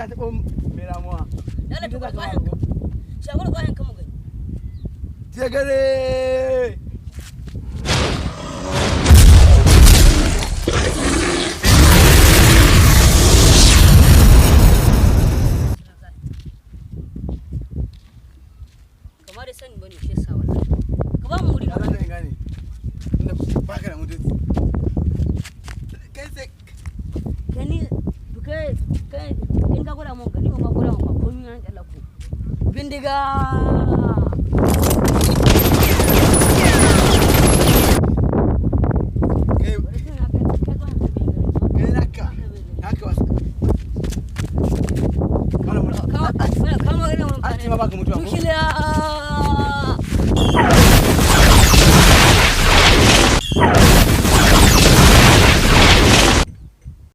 ka taɓa mai ramuwa. Dala to kwayan ka. Shagwar kwayan ka mu gani. Jegare! Kamar da sani bane shi yasa wallahi. Ka ba mu wuri. Ya zan gane. Inda baka da mutunci. Kai sai Gani kai kai in ka gwada mun gani ba ma gwada mun ba komai nan Allah ko. Bindiga. Kai kai naka. Naka wasu. Kana mun. An ce ma baka mutuwa ko? Tukiliya.